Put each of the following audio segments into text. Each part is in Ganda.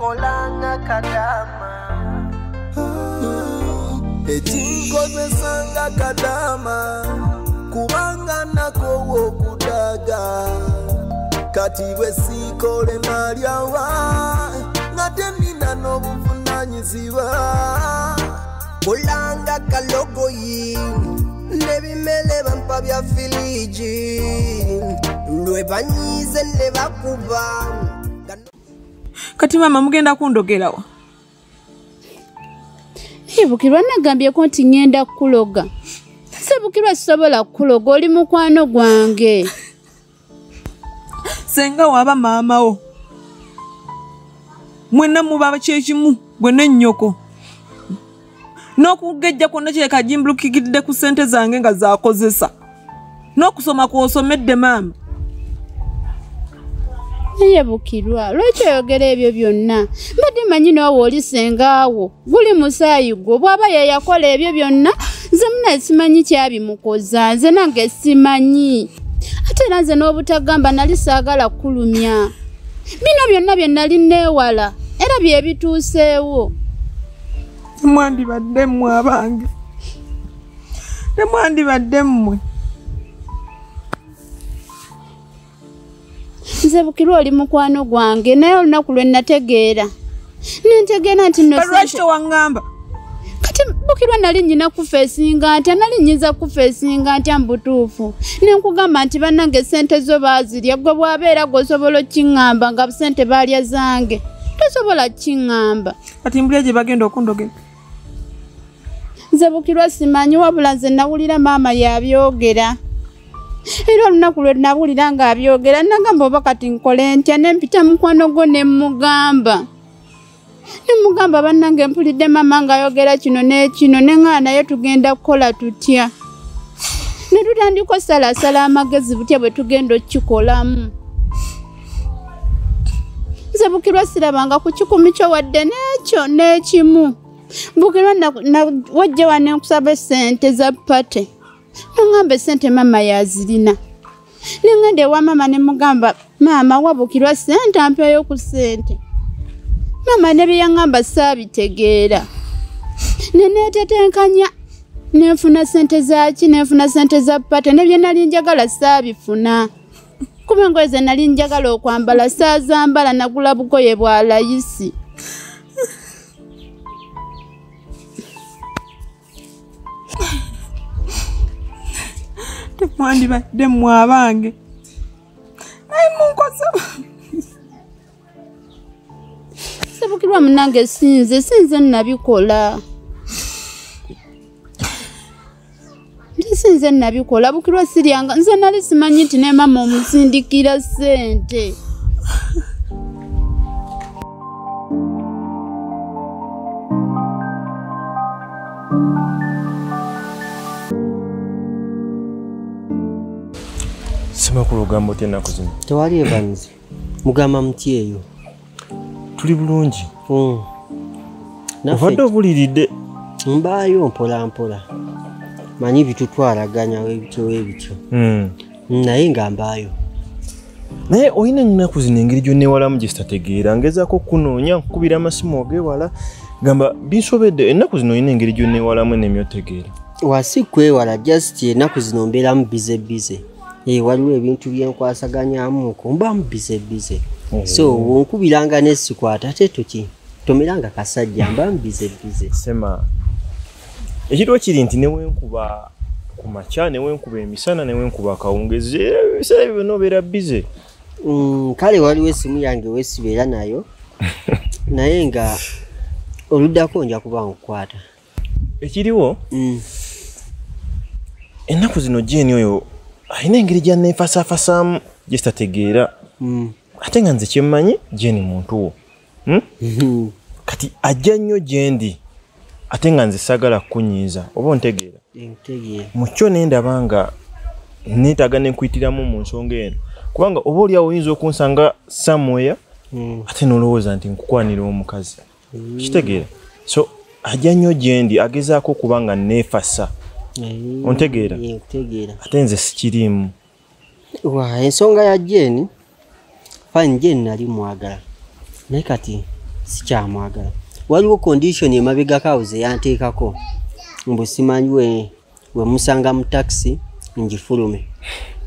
Kolanga kadama Ekinkozesanga kadama kubanga nakowo okudaga kati bwe sikole nalyawa ngate nina n'obuvunaanyizibwa Kolanga kalogoyi nebimele bampa bya filiji lwe banyize ne bakuba. Kati mama mugenda kundogerawa. Bukirwa nagambyeko nti ngenda kukuloga. Sebukirwa sisobola kukuloga, oli mukwano gwange. Senga waba maama wo. Mwenna muba kyekimu gwe n'ennyoko. N'okugejja kwonna kireka jimbulukikidde ku ssente zange nga zaakozesa. N'okusoma kw'osomedde maama. Naye Bukirwa, lwaki oyogera ebyo byonna? Mbadde mmanyi naawe oli sengaawo, guli musaayi gwo, bw'aba ye yakola ebyo byonna, nze munnaye simanyi kyabimukoza, nze nange simanyi. Ate era nze n'obutagamba nali saagala kukulumya. Bino byonna bye nali neewala, era bye bituuseewo. Temwandibadde mmwe abange. Temwandibadde mmwe. Nze Bukirwa oli mukwano gwange, naye olunaku lwe nategeera. Nentegeera nti nno lwaki towaŋŋamba? Kati Bukirwa nali nnyina kufeesinga ntya, nali nnyinza kufeesinga ntya mu butuufu. Ne nkugamba nti bannange ssente zo baazirya, gwe bw'abeera gw'osobola okkiŋŋamba nga ssente baalya zange. Tosobola kkiŋŋamba. Kati mbulya gye bagenda okundogera. Nze Bukirwa simanyi, wabula nze nawulira maama yabyogera. Era olunaku lwe nawulira ng'abyogera nagamba oba kati nkole ntya, ne mpita mukwano gwo ne mmugamba. Ne mmugamba bannange mpulidde maama ng'ayogera kino n'ekino, ne ŋŋaana naye tugenda kukola tutya. Ne tutandika osalaasala amagezi butya bwe tugenda okukikolamu. Nze Bukirwa sirabanga ku 10 kyo wadde n'ekyo n'ekimu. Bukirwa wajja wano nkusaba ssente za pate. Nangamba ssente maama yazirina. Nengenda ewa maama ne mugamba maama wa Bukirwa ssente ampeeyo ku ssente. Maama ne bye yaŋŋamba saabitegeera. Ne neetetenkanya nenfuna ssente zaaki, nenfuna ssente za pate, ne bye nali njagala saabifuna. Kuba engoye ze nali njagala okwambala saazambala, nagula bugoye bwa layisi. Temwandibadde mmwe abange. Naye munkoze. Sebukirwa munnange sinze nabikola. Nze nabikola, Bukirwa siryanga, nze nali simanyi nti ne maama omusindikira ssente. Semakulu ogamba otya ennaku zino? Tewali Evans. Mugamba muti eyo? Tuli bulungi. Obadde obuliridde. Mbaayo mpola mpola. Manyi bitutwalaganya webityo webityo. Naye nga mbaayo. Naye olina ennaku zino engeri gy'onneewalamu gye sitategeera. Ngezaako okunoonya, nkukubira amasimu ogeewala. Gamba binsobedde, ennaku zino olina engeri gy'onneewalamu ennemye otegeera. Wasi kwewala, just ennaku zino mbeeramu bize bize. Waliwo ebintu byenkwasaganyaamuko, mbamu bize bize. So wonkubiranga nesikwata ate toki tomeranga kasajja, mbamu bize bize. Sema ekiriwo kiri nti newenkuba ku makya, newenkuba emisana, newenkuba akawungezi, ebiseera ebyo byonna obeera bize. Kale waliwo essimu yange wesibeera nayo naye nga oluddako nja kuba nkukwata. Ekiriwo ennaku zino Jane oyo alina engeri gy'anneefasaafasaamu gye sitategeera. Ate nga nze kye mmanyi Jane muntu wo. Kati ajja nnyo gye ndi ate nga nze saagala kukunyiiza, oba ontegeera? Mu kyo ne ndaba nga neetaaga ne nkuyitiramu mu nsonga eno, kubanga oba oliawo oyinza okunsanga somewhere ate n'olowooza nti nkukwanira omukazi. Kitegeera? So ajja nnyo gye ndi agezaako okuba nga neefasa. Ontegeera? Ate nze sikiriimu. Wa ensonga ya Jane, fine, Jane nali mwagala. Naye kati Sikyamwagala. Waliwo condition emabegako awo ze yanteekako mbu simanyi we musanga mu taxi ngifulume,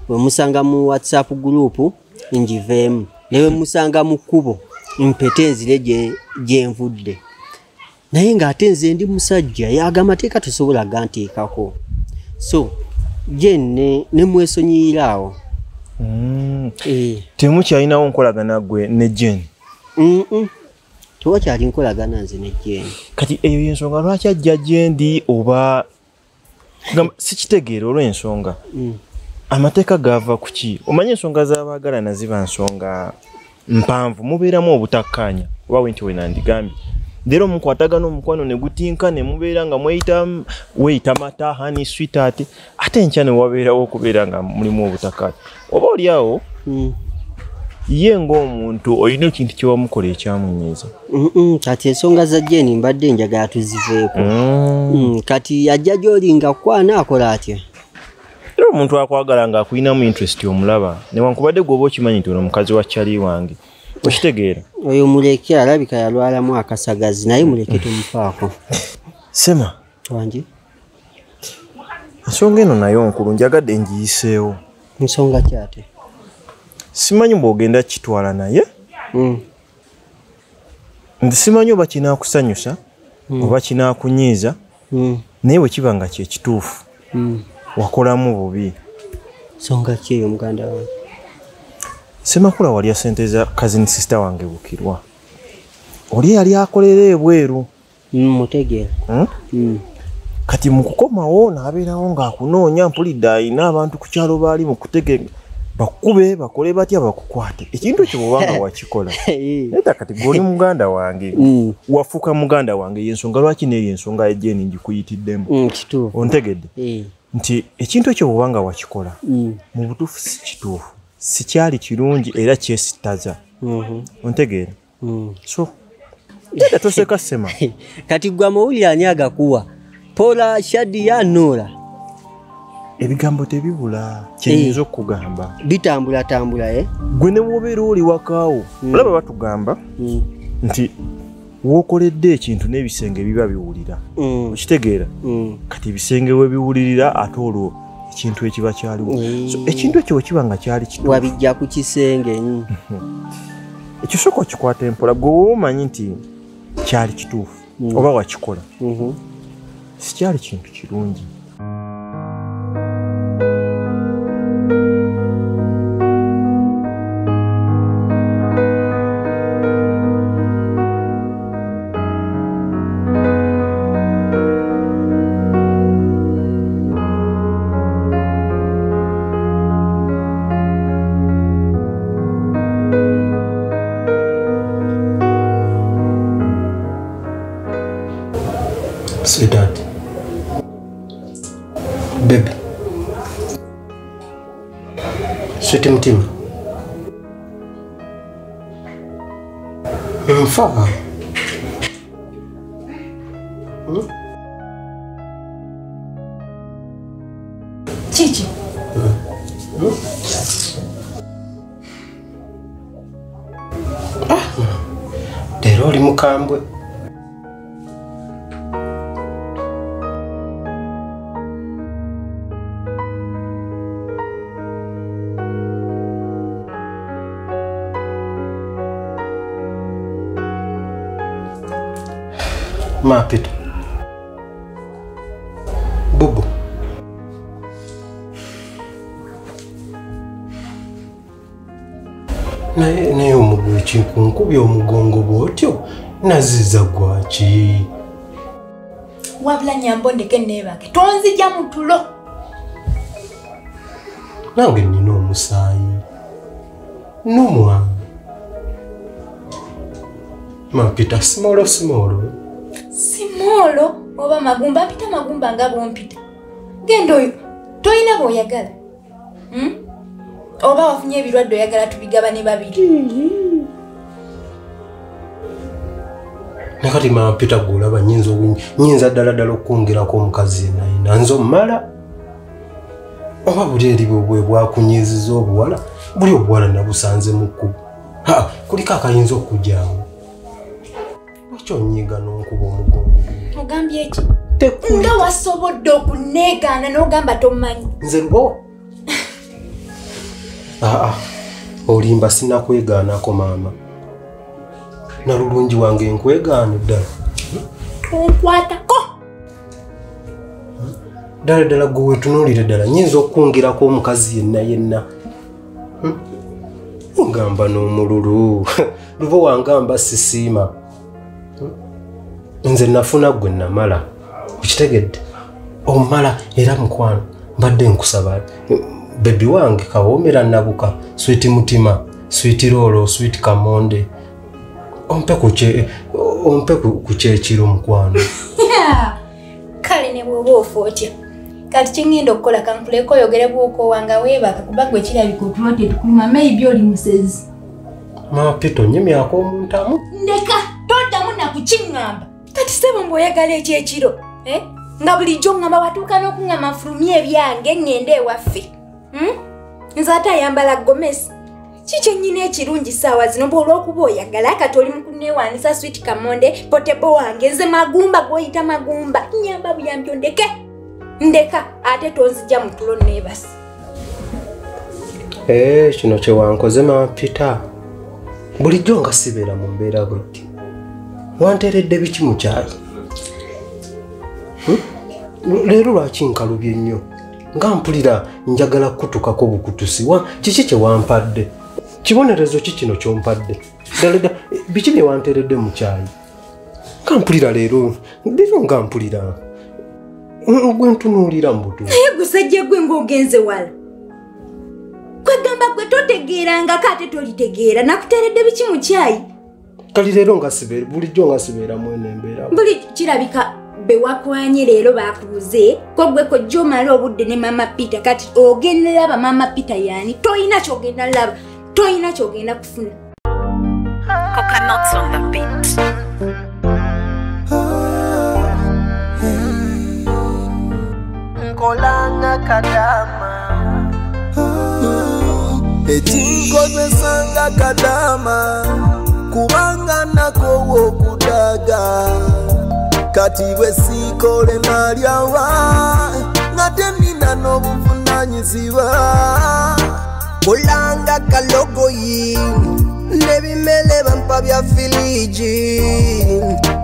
we musanga mu WhatsApp group ngiveemu, ne we musanga mu kkubo mpete nzire gye nvudde. Naye ng'ate nze ndi musajja, yaga amateeka tosobola ganteekako. So je ne mwesonyiyira awo. Temukyalinawo nkolagana gwe ne Jane? Tewakyali nkolagana nze ne Jane. Kati eyo y'ensonga lwaki ajja gye ndi oba sikitegeera olw'ensonga. Amateeka gava ku ki? Omanyi ensonga z'abaagalana ziba nsonga mpanvu, mubeeramu obutakkaanya oba we nti we nandigambye. Leero mukwatagana omukwano ne gutinka ne mubeera nga mweyita mata, honey, sweetheart, ate enkya ne wabeerawo okubeera nga mulimu obutakkaanya. Oba oli awo ye ng'omuntu olina ekintu kye wamukola ekyamunyiiza. Kati ensonga za Jane mbadde njagala tuziveeko. Kati ajja gy'oli nga kwana akola atya? Era omuntu akwagala ng'akuyinamu interest omulaba, newankubadde gw'oba okimanyi nti ono mukazi wa kyali wange. Okitegeera? Oyo muleke, alabika yalwalamu akasagazi, naye muleke tumufaako. Sema. Wangi? Ensonga eno nayo nkulu, njagadde ngiyiseewo. Nsonga ki ate? Simanyi bw'ogenda kitwala naye. Nti simanyi oba kinaakusanyusa oba kinaakunyiiza, naye bwe kiba nga kye kituufu wakolamu bubi. Nsonga ki eyo muganda wange? Semakula walya ssente za cousin sister wange Bukirwa. Oli yali akolera ebweru. Mutegeera. Kati mu kukomawo n'abeerawo ng'akunoonya, mpulidde ayina abantu ku kyalo baali mu kutege bakube bakole batya bakukwate. Ekintu ekyo bw'oba nga wakikola. Naye kati gw'oli muganda wange, wafuuka muganda wange, y'ensonga lwaki n'eyo ensonga ya Jane ngikuyitiddemu. Kituufu. Ontegedde? Nti ekintu ekyo bw'oba nga wakikola, mu butuufu si kituufu. Sikyali kirungi era kyesittaza. Ontegeera? So, genda toseka Sema. Kati gwe amawulire ani agakuwa? Paula, Shadia, Nora. Ebigambo tebibula, kye nnyinza okugamba. Bitambulatambula, eh? Gwe ne bw'obeera oli wakaawo, olaba batugamba nti w'okoledde ekintu n'ebisenge biba biwulira. Okitegeera? Kati ebisenge we biwulirira ate olwo ekintu ekiba kyaliwo. So ekintu ekyo bwe kiba nga kyali kituufu, wabijja ku kisenge. Ekyo sooka okikwata empola, gwe woba omanyi nti kyali kituufu oba wakikola, sikyali kintu kirungi. Sweetheart. Babe. Sweet mtima. Nfa. Chichi. Ah. Leero oli mukambwe. Mapito. Bubu. Naye omugwi nkunkubye omugongo bw'otyo naziza gwaki? Wabula Nyambo ndeke neebake, tonzija mu tulo. Nange nnina omusaayi. Numwa. Mapita simolo simolo. Simolo oba magumba, mpita magumba nga bw'ompita. Genda oyo, toyina bw'oyagala. Oba wafunye ebirwadde oyagala tubigabane babiri. Nakati Mapita gw'olaba nnyinza ddala ddala okwongerako omukazi yenna nze omumala. Oba buli eri bwe bwakunyiizizza obuwala, buli obuwala nabusanze mu kkubo. Kuliko akayinza okujjaawo. Lwaki onyiiga n'onkuba omugongo? Ogambye ki? Nga wasobodde okuneegaana n'ogamba tomanyi. Nze Lubowa? Aa, olimba sinakwegaanako maama. Nalulungi wange nkwegaana ddala. Tonkwatako. Ddala ddala gwe wetunuulire ddala nnyinza okukwongerako omukazi yenna yenna. Ngamba n'omululu. Lubowa ngamba sisiima. Nze nafuna gwe namala. Okitegedde? Omala era mukwano mbadde nkusaba. Bebi wange kawoomera nabuka, sweet mutima, sweet roll, sweet kamonde. Ompe ku kyekiro mukwano. Kale ne bw'oba ofa otya. Kati kye ŋŋenda okukola kankuleko oyogere bw'okoowa nga weebaka kuba gwe kirabika otulo tetukuluma maybe oli musezi. Mama Peter onyemyako omuntamu. Ndeka toddamu na kukiŋŋamba. Kati ssebo mbw'oyagala ekyekiro nga bulijjo ŋŋamba watuuka n'okuŋŋamba nfulumye ebyange ŋŋende ewaffe. Nze ate ayambala gomesi. Ki kye nnyina ekirungi ssaawa zino bw'olw'okuba oyagala kati oli mu kunneewaanisa sweet kamonde potebo wange nze magumba gw'oyita magumba nnyamba buyambi ondeke. Ndeka ate tonzijja mu tulo neebase. Kino kye wankoze Mama Peter. Bulijjo nga sibeera mu mbeera bw'eti. Wanteeredde biki mu kyayi? Leero lwaki nkalubye nnyo? Nga mpulira njagala kukutukako bukutusi. Kiki kye wampadde? Kibonerezo ki kino ky'ompadde? Ddala biki bye wanteeredde mu kyayi? Nga mpulira leero nga mpulira. Gwe ntunuulira mu butuufu. Naye gusajja gwe ng'ogenze wala. Kwegamba gwe totegeerangako ate tolitegeera. Nakuteeredde biki mu kyayi? Kali leero nga sibeera bulijjo nga sibeera mwene embeera. Buli kirabika be wakwanye leero baakubuze ko gwe kojja omale obudde ne Mama Peter kati ogenda laba Mama Peter yaani toyina ky'ogenda laba toyina ky'ogenda kufuna. Coconuts on the beat. Nkolanga kadama. Ekinkozesanga kadama kubanga nakoowa okudaga. Kati bwe sikole nalyawa nga tennina n'obuvunaanyizibwa. Kulanga kalogoyi n'ebimere bampa bya filiji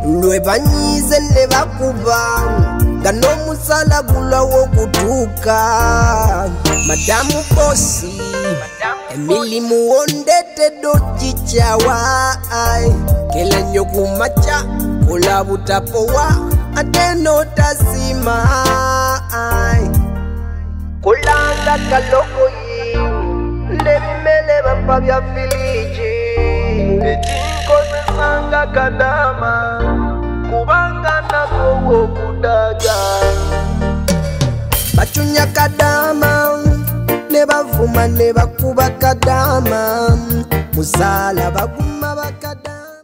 lwe banyiize ne bakuba nga n'omusala gulwawo okutuuka. Madamu Bosi emirimu wondeetedde okikyawa kela nnyo ku makya kola butapowa ate n'otasiima. Kulanga kalogoyi n'ebimere bampa bya filiji ekinkozesanga kadama kubanga nakoowa okudaga. Bacunya kadama ne bavuma ne bakuba kadama musaala baguma.